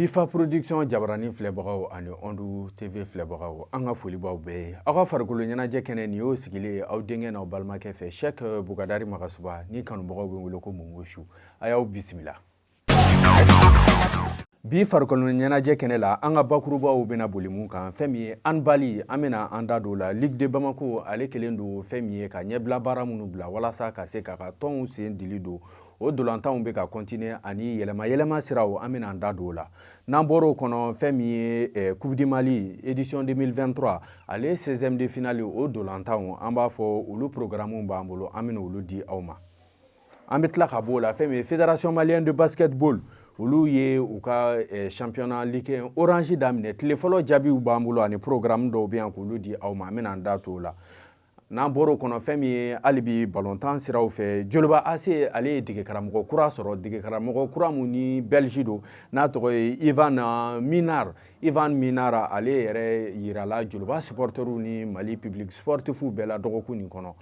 Bifa Production jabaranin filɛbagaw ani Ondu TV filɛbagaw, an ka foli b'aw bɛɛ ye. Aw ka farikolo ɲɛnajɛ kɛnɛ, nin y'o sigilen ye aw denkɛ n'aw balimakɛ fɛ, Cheikh Bukadari Magasuba ni kanubagaw bɛ wele ko Mongo Su. A y'aw bisimila. Bi farikolo ɲɛnajɛ kɛnɛ la, an ka bakurubaw bɛna boli mun kan? Fɛn min ye handball, an bɛna an da don o la. Ligue de Bamako, ale kelen don fɛn min ye ka ɲɛbila baara minnu bila walasa ka se k'a ka tɔnw sen dili don o dolantanw bɛ ka continuer, ani yɛlɛma yɛlɛma siraw, an bɛna an da don o la. N'an bɔra o kɔnɔ, fɛn min ye Coupe du Mali édition 2023, ale 16e de finale, o dolantanw, an b'a fɔ olu programme b'an bolo, an bɛna olu di aw ma. An bɛ tila ka b'o la, fɛn min ye Fédération malienne de basketball, olu ye u ka championnat Ligue 1 Orange daminɛ, tile fɔlɔ jaabiw b'an bolo ani programme dɔw bɛ yan k'olu di aw ma, an bɛna an da to o la. N'an bɔra o kɔnɔ, fɛn min ye hali bi balontan siraw fɛ, Joliba AC, ale ye degekaramɔgɔ kura sɔrɔ, degekaramɔgɔ kura mun ni Belge don, n'a tɔgɔ ye Ivan Minar. Ivan Minar, ale yɛrɛ yirala Joliba supporteriw ni Mali public sportif bɛɛ la dɔgɔkun nin kɔnɔ.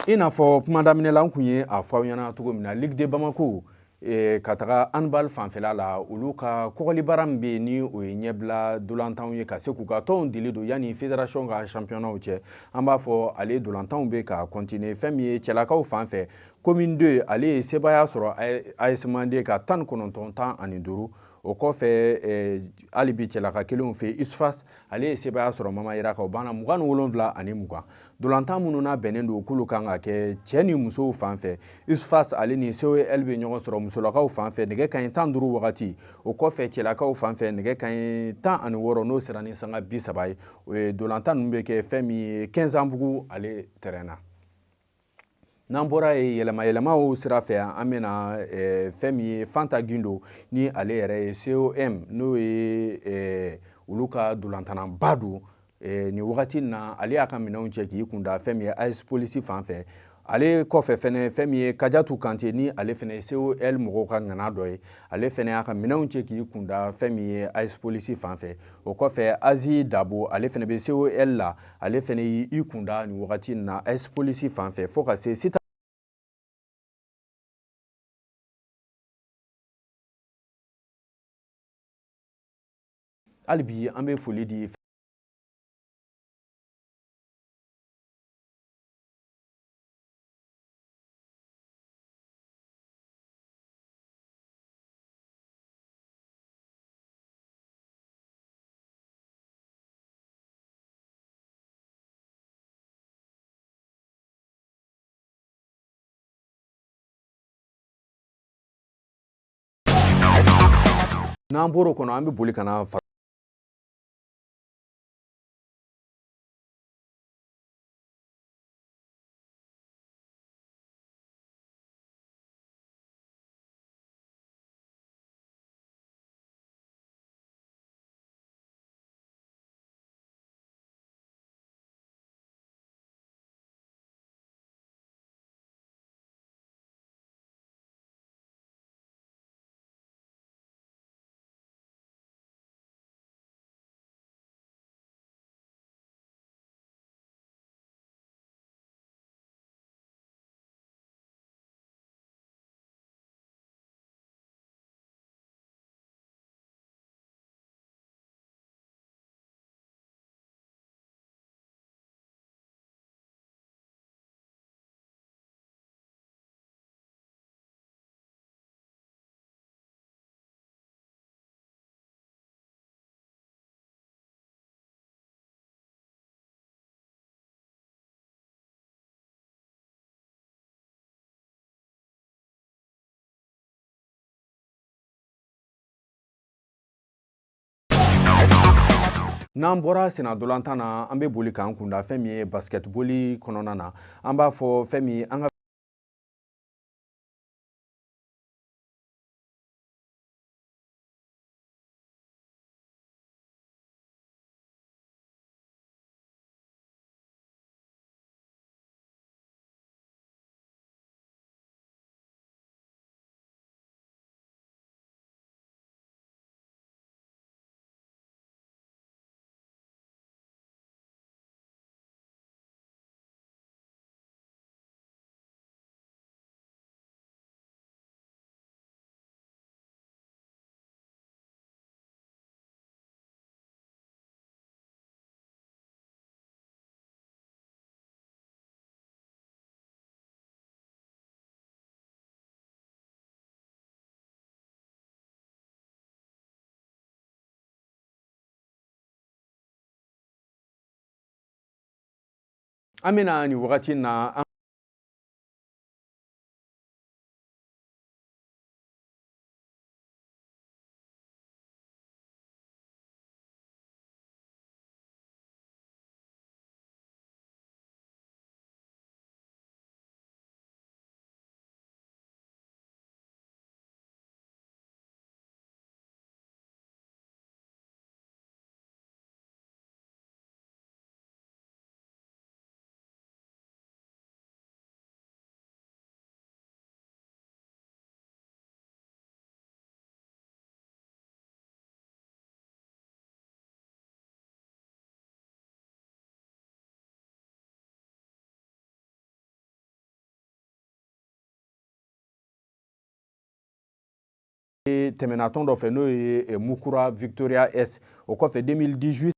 I n'a fɔ kuma daminɛ la, n kun ye a fɔ aw ɲɛna cogo min na, Ligue de Bamako ka taga handball fanfɛla la, olu ka kɔgɔli baara min bɛ yen, ni o ye ɲɛbila dolantanw ye ka se k'u ka tɔnw dili don yanni fédération ka championnat cɛ, an b'a fɔ ale dolantanw bɛ ka continuer. Fɛn min ye cɛlakaw fan fɛ, Commune 2, ale ye sebaaya sɔrɔ AS Mande ka 19-15. O kɔfɛ, hali bi cɛlaka kelenw fɛ, USFAS, ale ye sebaaya sɔrɔ Mama Yira kan, o banna 27-20. Dolantan minnu n'a bɛnnen don k'olu kan ka kɛ cɛ ni musow fan fɛ, USFAS, ale ni COL bɛ ɲɔgɔn sɔrɔ musolakaw fan fɛ nɛgɛ kanɲɛ 15 wagati. O kɔfɛ, cɛlakaw fan fɛ, nɛgɛ kanɲɛ 16, n'o sera ni sanga 30 ye, o ye dolantan ninnu bɛ kɛ fɛn min ye Kɛnzanbugu ale terrain na. N'an bɔra yen, yɛlɛma yɛlɛmaw sira fɛ, an bɛna fɛn min ye Fanta Gindo, ni ale yɛrɛ ye COM, n'o ye olu ka dolantannaba don nin wagati na, ale y'a ka minɛnw cɛ k'i kunda fɛn min ye AS Police fan fɛ. Ale kɔfɛ fɛnɛ, fɛn min ye Kajatu Kante, ni ale fɛnɛ ye COL mɔgɔw ka ŋana dɔ ye, ale fɛnɛ y'a ka minɛnw cɛ k'i kunda fɛn min ye AS Police fan fɛ. O kɔfɛ, Azi Dabo, ale fɛnɛ bɛ COL la, ale fɛnɛ y'i kunda nin wagati na AS Police fan fɛ, fo ka se Sita. Hali bi an bɛ foli di N'an bɔr'o kɔnɔ, an bɛ boli ka na N'an bɔra sennadolantan na, an bɛ boli k'an kunda fɛn min ye basketball kɔnɔna na. An b'a fɔ fɛn min ye an ka An bɛna nin wagati na an tɛmɛna tɔn dɔ fɛ, n'o ye Mukura Victoria S. O kɔfɛ, 2018,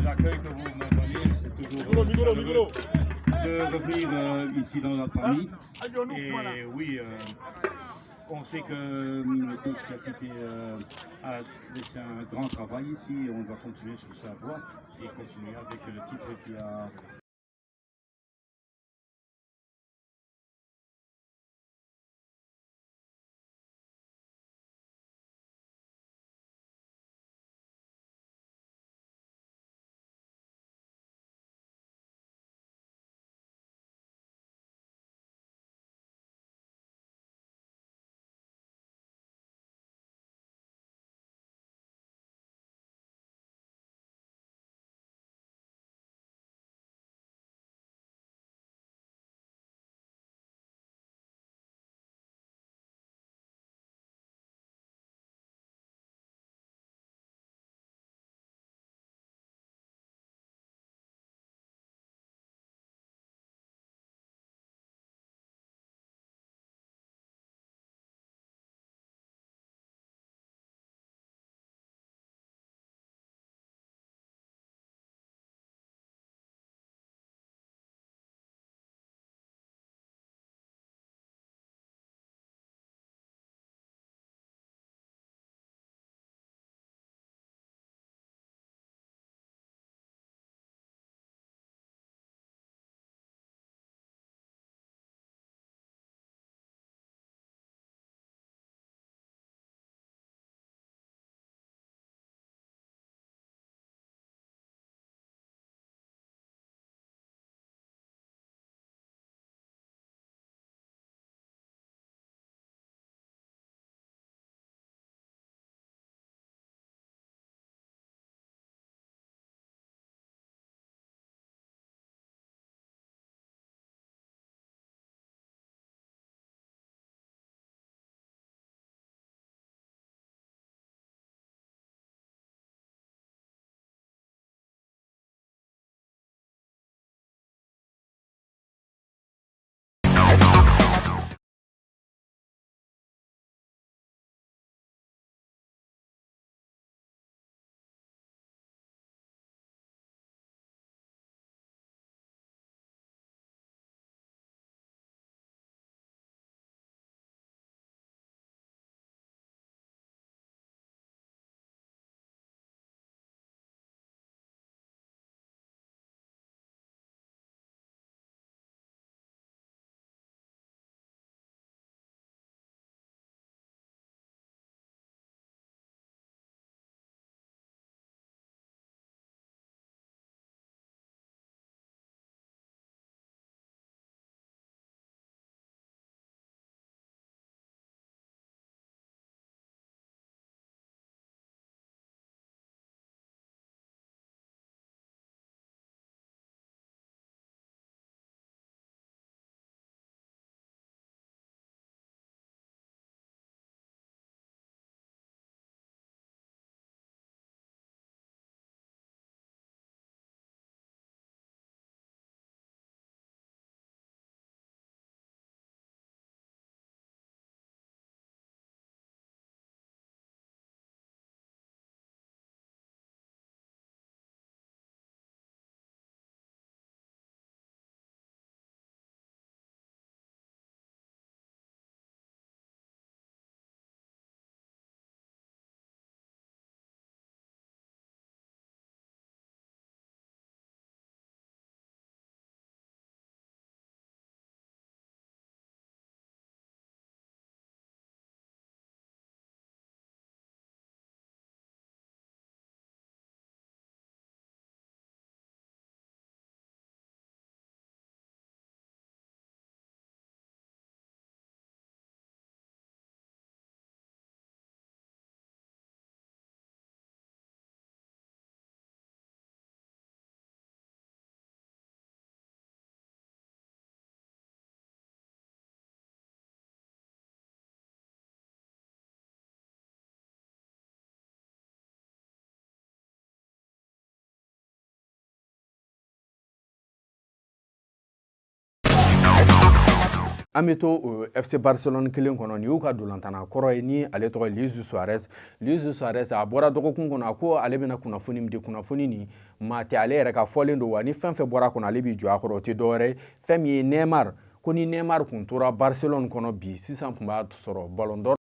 L'accueil que vous me donnez, c'est toujours chaleureux de revenir ici dans la famille. Et oui, on sait que le coach qui a quitté a laissé un grand travail ici et on doit continuer sur sa voie et continuer avec le titre qui a An bɛ to FC Barcelone kelen kɔnɔ, nin y'u ka dolantanna kɔrɔ ye ni ale tɔgɔ ye Luis Suarez. Luis Suarez a bɔra dɔgɔkun kɔnɔ, a ko ale bɛna kunnafoni min di, kunnafoni nin maa tɛ ale yɛrɛ ka fɔlen don, wa ni fɛn fɛn bɔra a kɔnɔ ale b'i jɔ a kɔrɔ, o tɛ dɔwɛrɛ ye fɛn min ye Neymar, ko ni Neymar kun tora Barcelone kɔnɔ bi sisan tun b'a sɔrɔ Ballon d'Or.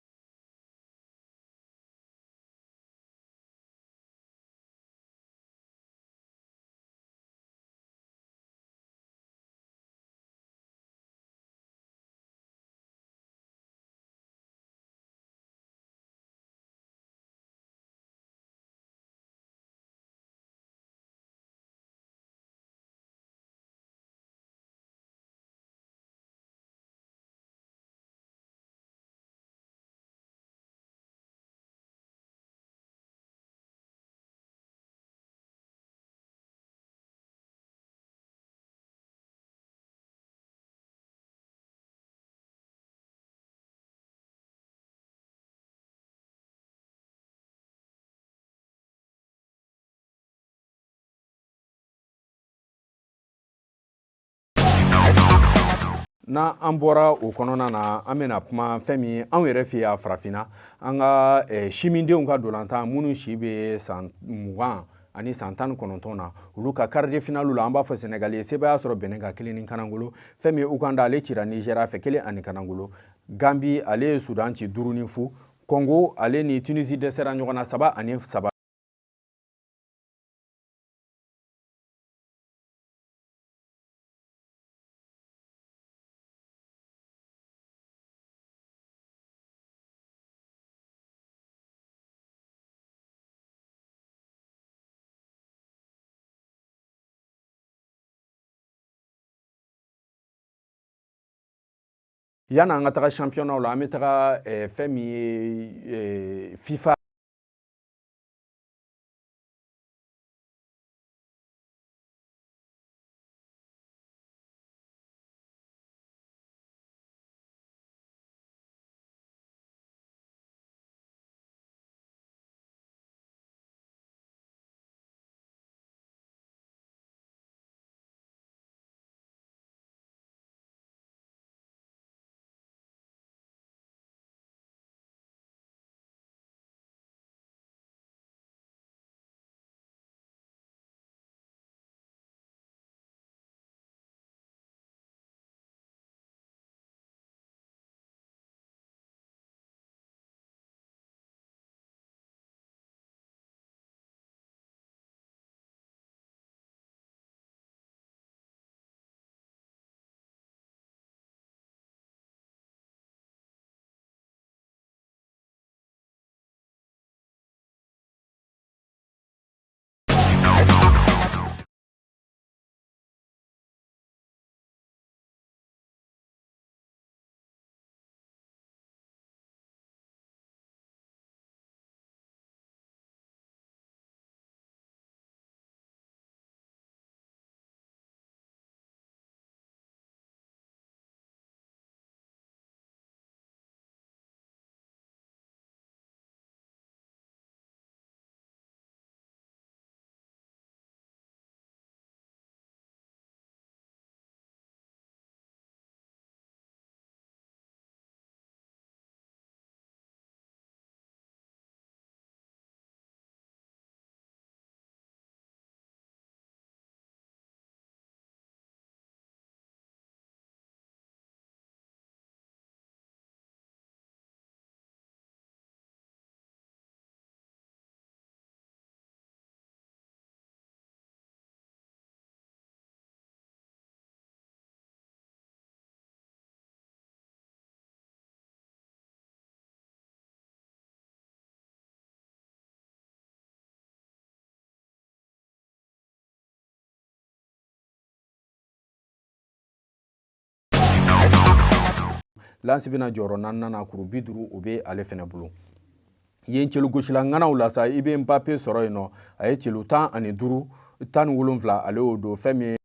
N'an an bɔra o kɔnɔna na, an bɛna kuma fɛn min anw yɛrɛ fɛ yan farafinna, an ka simindenw ka dolantan minnu si bɛ san 20 ani san 19 na, olu ka quart de finale la, an b'a fɔ Senegal ye sebaaya sɔrɔ Benin kan 1 ni kanangolo. Fɛn min Uganda, ale cira Nigeria fɛ 1 ani kanangolo. Gambie, ale ye Sudan ci 5-0. Congo, ale ni Tunisie dɛsɛra ɲɔgɔn na 3-3. Yanni an ka taga championnat la, an bɛ taga fɛn min ye FIFA Lens bɛna jɔyɔrɔ naaninan na, kuru 50 o bɛ ale fɛnɛ bolo. Yen celugosila ŋanaw la sa, i bɛ Mbappe sɔrɔ yen nɔ, a ye celu 15, 17, ale y'o don fɛn min ye.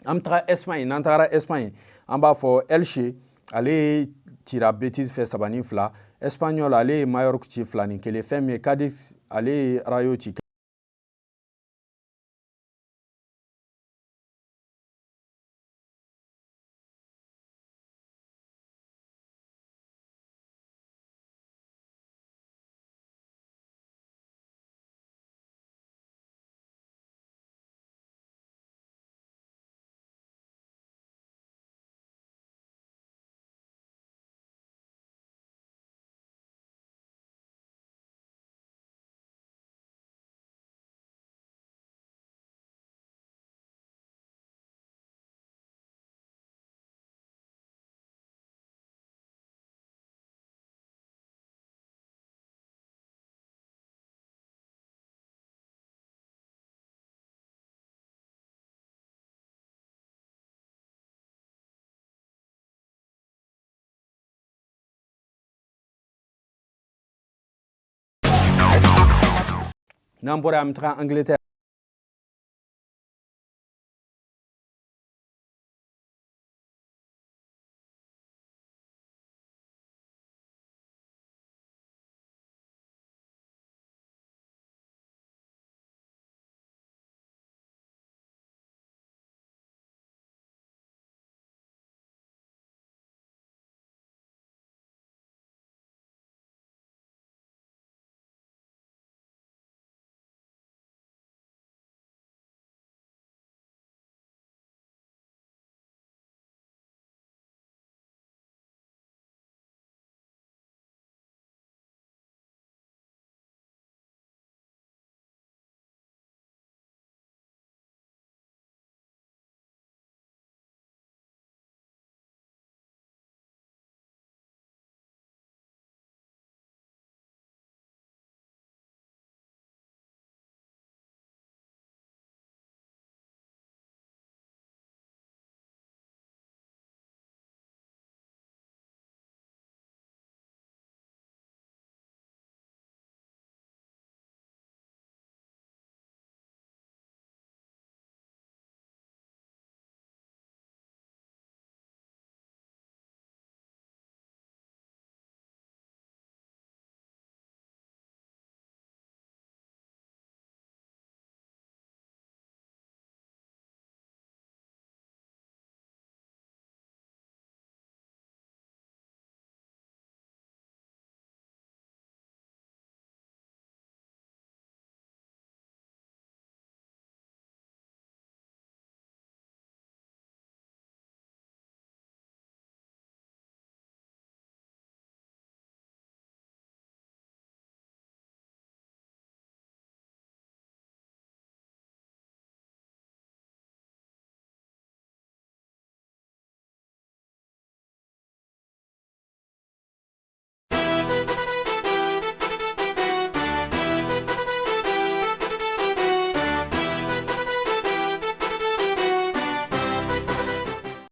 An bɛ taga Espagne. N'an tagara Espagne, an b'a fɔ Elche, ale cira Betis fɛ 3-2. Espanyol, ale ye Mallorca ci 2-1. Fɛn min ye Cadiz, ale ye Rayo ci N'an bɔra, an bɛ taga Angleterre.